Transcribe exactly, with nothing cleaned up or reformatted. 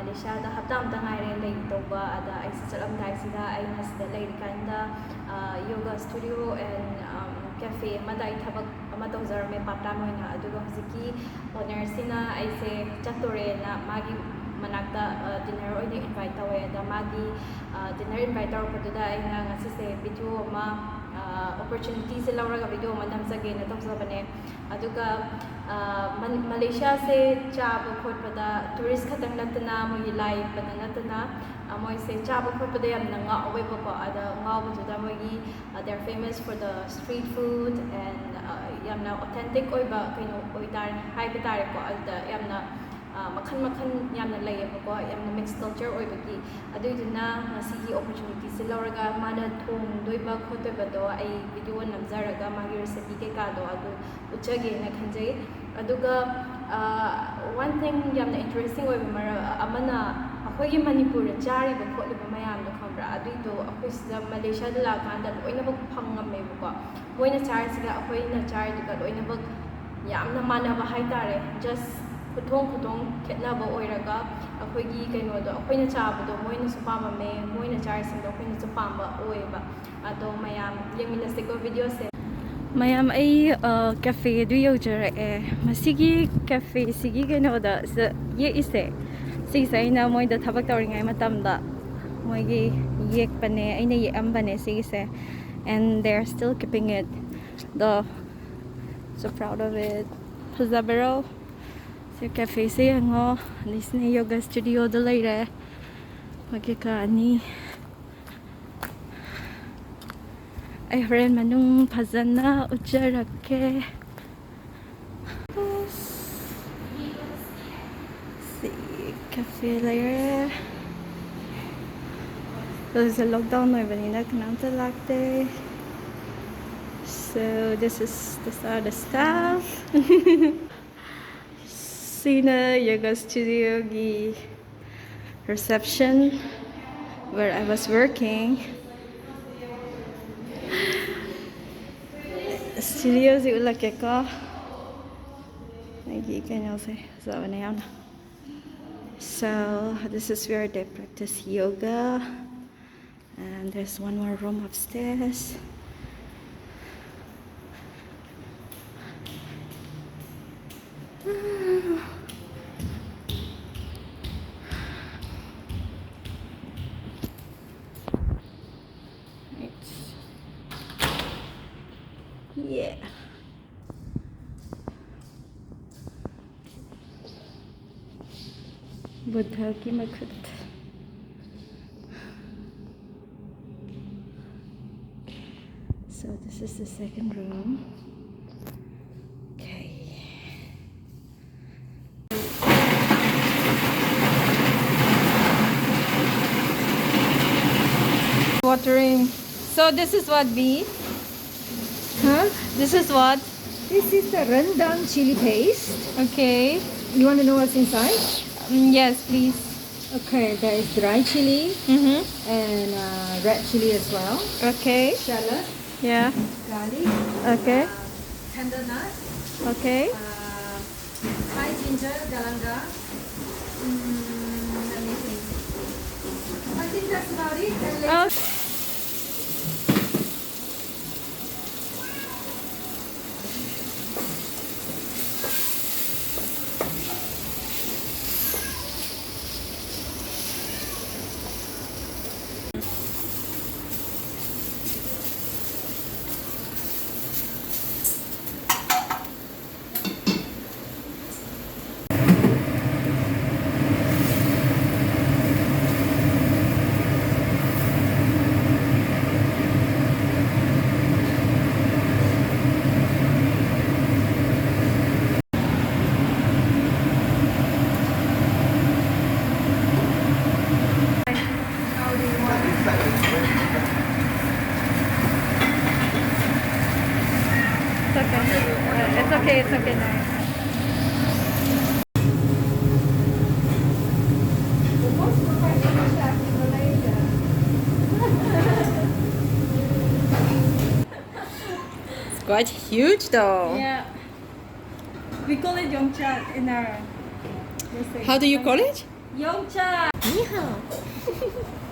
ꯃꯂꯦꯁꯤꯌꯥꯗ ꯍꯞꯇꯥ ꯑꯃꯇ ꯉꯥꯏꯔꯦ ꯂꯩꯗꯧꯕ꯫ ꯑꯗ ꯑꯩꯁꯦ ꯆꯠꯂꯝꯗꯥꯏꯁꯤꯗ ꯑꯩꯅ ꯁꯤꯗ ꯂꯩꯔꯤꯀꯥꯟꯗ ꯌꯣꯒꯥ ꯁ꯭ꯇꯨꯗꯤꯑꯣ ꯑꯦꯟ ꯀꯦꯐꯦ ꯑꯃꯗ ꯑꯩ ꯊꯕꯛ ꯑꯃ ꯇꯧꯖꯔꯝꯃꯦ ꯄꯥꯔꯠ ꯇꯥꯏꯝ ꯑꯣꯏꯅ꯫ ꯑꯗꯨꯒ ꯍꯧꯖꯤꯛꯀꯤ ꯑꯣꯅꯔꯁꯤꯅ ꯑꯩꯁꯦ ꯆꯠꯇꯣꯔꯦꯅ ꯃꯥꯒꯤ ꯃꯅꯥꯛꯇ ꯗꯤꯟꯅꯔ ꯑꯣꯏꯅ ꯏꯟꯚꯥꯏꯠ ꯇꯧꯋꯦ꯫ ꯑꯗ ꯃꯥꯒꯤ ꯗꯤꯟꯅꯔ ꯏꯟꯚꯥꯏꯠ ꯇꯧꯔꯛꯄꯗꯨꯗ ꯑꯩꯅ ꯉꯁꯤꯁꯦ ꯚꯤꯗꯤꯑꯣ ꯑꯃ, ꯑꯣꯄꯣꯔꯆꯨꯅꯤꯇꯤꯁꯦ ꯂꯧꯔꯒ ꯚꯤꯗꯤꯑꯣ ꯑꯃ ꯅꯝꯖꯒꯦꯅ ꯇꯧꯖꯕꯅꯦ꯫ ꯑꯗꯨꯒ ꯃꯂꯦꯁꯤꯌꯥꯁꯦ ꯆꯥꯕ ꯈꯣꯠꯄꯗ ꯇꯨꯔꯤꯁ ꯈꯛꯇꯪ ꯅꯠꯇꯅ, ꯃꯣꯏꯒꯤ ꯂꯥꯏ ꯌꯦꯛꯄꯗ ꯅꯠꯇꯅ, ꯃꯣꯏꯁꯦ ꯆꯥꯕ ꯈꯣꯠꯄꯗ ꯌꯥꯝꯅ ꯉꯥꯎꯋꯦꯕꯀꯣ꯫ ꯑꯗ ꯉꯥꯎꯕꯗꯨꯗ ꯃꯣꯏꯒꯤ, they are famous for the street food and ꯌꯥꯝꯅ ꯑꯣꯊꯦꯟꯇꯤꯛ ꯑꯣꯏꯕ ꯀꯩꯅꯣ ꯑꯣꯏꯇꯥꯔꯦ, ꯍꯥꯏꯕ ꯇꯥꯔꯦꯀꯣ꯫ ꯑꯗꯨꯗ ꯌꯥꯝꯅ ꯃꯈꯜ ꯃꯈꯜ ꯌꯥꯝꯅ ꯂꯩꯌꯦꯕꯀꯣ, ꯌꯥꯝꯅ ꯃꯤꯛꯁ ꯀꯜꯆꯔ ꯑꯣꯏꯕꯒꯤ꯫ ꯑꯗꯨꯏꯗꯨꯅ ꯉꯁꯤꯒꯤ ꯑꯣꯄꯣꯔꯆꯨꯅꯤꯇꯤꯁꯦ ꯂꯧꯔꯒ ꯃꯥꯅ ꯊꯣꯡꯗꯣꯏꯕ ꯈꯣꯠꯇꯣꯏꯕꯗꯣ ꯑꯩ ꯚꯤꯗꯤꯑꯣ ꯅꯝꯖꯔꯒ ꯃꯥꯒꯤ ꯔꯦꯁꯤꯄꯤ ꯀꯩꯀꯥꯗꯣ ꯑꯗꯨ ꯎꯠꯆꯒꯦꯅ ꯈꯟꯖꯩ꯫ ꯑꯗꯨꯒ ꯋꯥꯟ ꯊꯤꯡ ꯌꯥꯝꯅ ꯏꯟꯇꯔꯦꯁꯇꯤꯡ ꯑꯣꯏꯕ ꯃꯔꯝ ꯑꯃꯅ, ꯑꯩꯈꯣꯏꯒꯤ ꯃꯅꯤꯄꯨꯔꯗ ꯆꯥꯔꯤꯕ ꯈꯣꯠꯂꯤꯕ ꯃꯌꯥꯝꯗꯣ ꯈꯪꯕ꯭ꯔꯥ? ꯑꯗꯨꯏꯗꯣ ꯑꯩꯈꯣꯏ ꯁꯤꯗ ꯃꯂꯦꯁꯤꯌꯥꯗ ꯂꯥꯛꯑꯀꯥꯟꯗ ꯂꯣꯏꯅꯃꯛ ꯐꯪꯉꯝꯃꯦꯕꯀꯣ꯫ ꯃꯣꯏꯅ ꯆꯥꯔꯤꯁꯤꯒ ꯑꯩꯈꯣꯏꯅ ꯆꯥꯔꯤꯗꯨꯒ ꯂꯣꯏꯅꯃꯛ ꯌꯥꯝꯅ ꯃꯥꯟꯅꯕ ꯍꯥꯏꯇꯥꯔꯦ꯫ ꯖꯁ ꯈꯨꯊꯣꯡ ꯈꯨꯊꯣꯡ ꯈꯦꯠꯅꯕ ꯑꯣꯏꯔꯒ ꯑꯩꯈꯣꯏꯒꯤ ꯀꯩꯅꯣꯗꯣ, ꯑꯩꯈꯣꯏꯅ ꯆꯥꯕꯗꯣ ꯃꯣꯏꯅꯁꯨ ꯄꯥꯝꯃꯝꯃꯦ, ꯃꯣꯏꯅ ꯆꯥꯔꯤꯁꯤꯡꯗꯣ ꯑꯩꯈꯣꯏꯅꯁꯨ ꯄꯥꯝꯕ ꯑꯣꯏꯌꯦꯕ꯫ ꯑꯗꯣ ꯃꯌꯥꯝ ꯌꯦꯡꯃꯤꯟꯅꯁꯦꯀꯣ ꯚꯤꯗꯤꯑꯣꯁꯦ꯫ ꯃꯌꯥꯝ, ꯑꯩ ꯀꯦꯐꯦꯗꯨ ꯌꯧꯖꯔꯛꯑꯦ꯫ ꯃꯁꯤꯒꯤ ꯀꯦꯐꯦꯁꯤꯒꯤ ꯀꯩꯅꯣꯗ ꯁꯤꯗ ꯌꯦꯛꯏꯁꯦ, ꯁꯤꯒꯤꯁꯦ ꯑꯩꯅ ꯃꯣꯏꯗ ꯊꯕꯛ ꯇꯧꯔꯤꯉꯩ ꯃꯇꯝꯗ ꯃꯣꯏꯒꯤ ꯌꯦꯛꯄꯅꯦ, ꯑꯩꯅ ꯌꯦꯛꯑꯝꯕꯅꯦ ꯁꯤꯒꯤꯁꯦ꯫ And they are still keeping it, though. So proud of it. ꯐꯖꯕ꯭ꯔꯣ? ꯁꯤ ꯀꯦꯐꯦꯁꯦ ꯌꯦꯡꯉꯣ꯫ ꯑꯗꯩꯁꯤꯅ ꯌꯣꯒꯥ ꯁ꯭ꯇꯨꯗꯤꯑꯣꯗ ꯂꯩꯔꯦ꯫ ꯃꯣꯏ ꯀꯩꯀꯥ ꯑꯅꯤ꯫ ꯑꯩ ꯍꯣꯔꯦꯟ ꯃꯅꯨꯡ ꯐꯖꯅ ꯎꯠꯆꯔꯛꯀꯦ꯫ ꯁꯤ ꯀꯦꯐꯦ ꯂꯩꯔꯦ꯫ ꯍꯧꯖꯤꯛꯁꯦ ꯂꯣꯛꯗꯥꯎꯟ ꯑꯣꯏꯕꯅꯤꯅ ꯀꯅꯥꯝꯇ ꯂꯥꯛꯇꯦ꯫ So this is, these are the staff. ꯁꯤꯅ yoga ꯁ꯭ꯇꯨꯗꯤꯑꯣꯒꯤ reception where I was working. ꯁ꯭ꯇꯨꯗꯤꯑꯣꯁꯤ ꯎꯠꯂꯛꯀꯦꯀꯣ꯫ ꯑꯩꯒꯤ ꯀꯩꯅꯣꯁꯦ ꯐꯖꯕꯅꯦ ꯌꯥꯝꯅ꯫ So this is where they practice yoga. And there's one more room upstairs. Yeah. Buddha ki makhut. So this is the second room. Okay. Watering. So this is what we. Huh? This is what. This is the rendang chili paste. Okay. You want to know what's inside? Mm, yes, please. Okay, there is dry chili, mm-hmm, and uh, red chili as well. Okay. Shallot. Yeah. Garlic. Okay. Uh, tender nut. Okay. Uh, Thai ginger, galangal. Mm, let me think. I think that's about it. And oh. It's okay. It's okay. It's okay, nice. It's quite huge though. Yeah. We call it Yongcha in our. How do you call it? Yongcha. 你好。